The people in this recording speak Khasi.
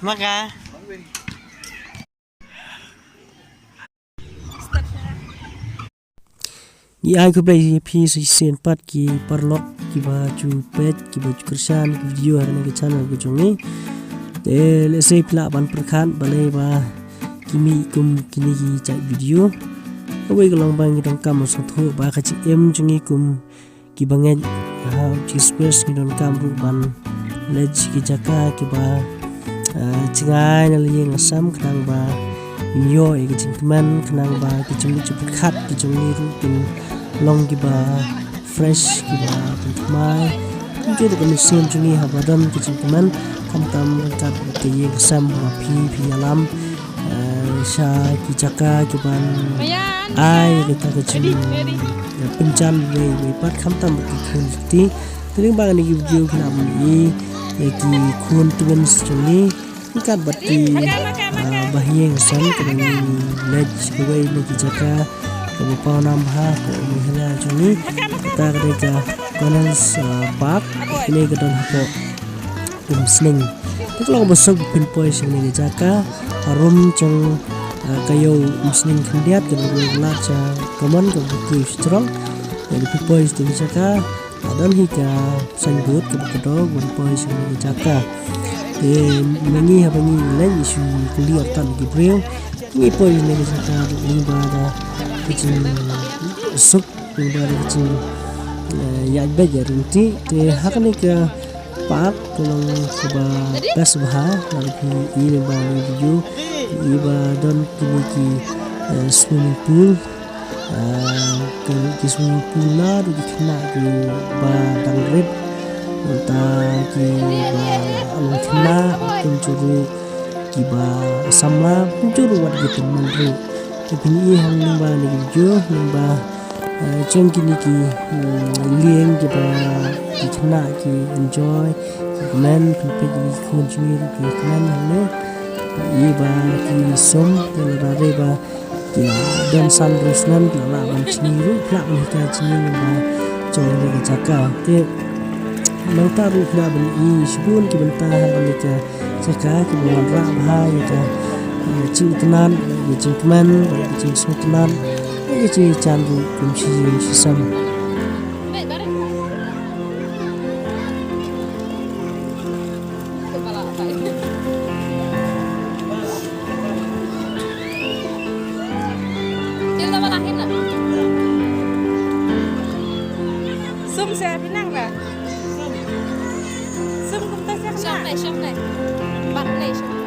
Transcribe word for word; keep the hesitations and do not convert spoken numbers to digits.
Maka. Ngi ai khublei ïa phi sa shisien pat ki paralok kiba ju peit, kiba ju kyrshan ki video ha kane ka channel ka jong ngi. Te lehse phi lah ban pyrkhat balei ba ki mih kum kine ki jait video. Kawei ka long ba ngi donkam ban sngewthuh ba ka jingim jong ngi kum kiba ngeit ha u Jisu Khrist ngi donkam ruh ban leit sha ki jaka kiba, ah, jngai na la ïing la sem khnang ba ngin ïoh ïa ka jingkmen, khnang ba ki jingmut jingpyrkhat ki jong ngi ruh kin long kiba fresh, kiba pynthymmai. Kumjuh ruh ka mynsiem jong ngi haba don ka jingkmen, khamtam ryngkat ka ïing ka sem ba phi, phi ïalam, eh, sha ki jaka kiban ai kata ka jing, eh, pynjan wei wei pat, khamtam ki khun kti. Te lyngba kane ka video phi lah ban i ïa ki khun twins jong ngi ryngkat bad ki, ah, bahaïing hasem kiba ngi leit sha kawei na ki jaka kaba pawnam bha ka Meghalaya jong ngi. Kata ka dei ka Conan's, ah, Park. Kane ka don hapoh Umsning. Te ka long kaba suk ba phin poi sha kane ka jaka. Harum jong, ah, ka ïew Umsning khyndiat, ka long ka lad sha ka mon kaba kiew shajrong. Te phin poi sha kane ka jaka, ah, don hi ka signboard kaba kdew ban poi sha kane ka jaka. Te ma ngi haba ngi leit ngi shu kylli artat ki briew. Ngi poi sha kane ka jaka lyngba da ka jingsuk, lyngba da ka jing, eh, ïaid beit ïaid ryntih. Te ha kane ka park ka long kaba best bha, lada phi i lyngba kane ka video, phi i ba don kine ki, eh, swimming pool, eh, ki, ki swimming pool naduh ki khynnah kiba dang rit, nangta kiba long khynnah, kumjuh ruh kiba samla, kumjuh ruh wat ki tymmen ruh. Te phin i hangne lyngba kane ka video, lyngba, eh, jong kine ki, hmm, lieng kiba ki khynnah ki enjoy, ki kmen, phin peit kine ki khun jong ngi ruh ki kmen hangne. I ba ki sum, te lada dei ba ki la don san hynriew snem, ki la lah ban shim ruh, ki lah ban hikai jingim lyngba jong kane ka jaka. Te nangta ruh phi lah ban i shibun ki bynta ha kane ka jaka kiba wanrah bha ïa ka, eh, jingitynnad, ïa ka jingkmen, ïa ka jingsngewtynnad, ïa ka jingïajan ruh kum shi ïing shi sem. Sum sha phi nang ba? Sum kumta sha phi nang? Shong nai, shong nai. Bat nai, shong nai.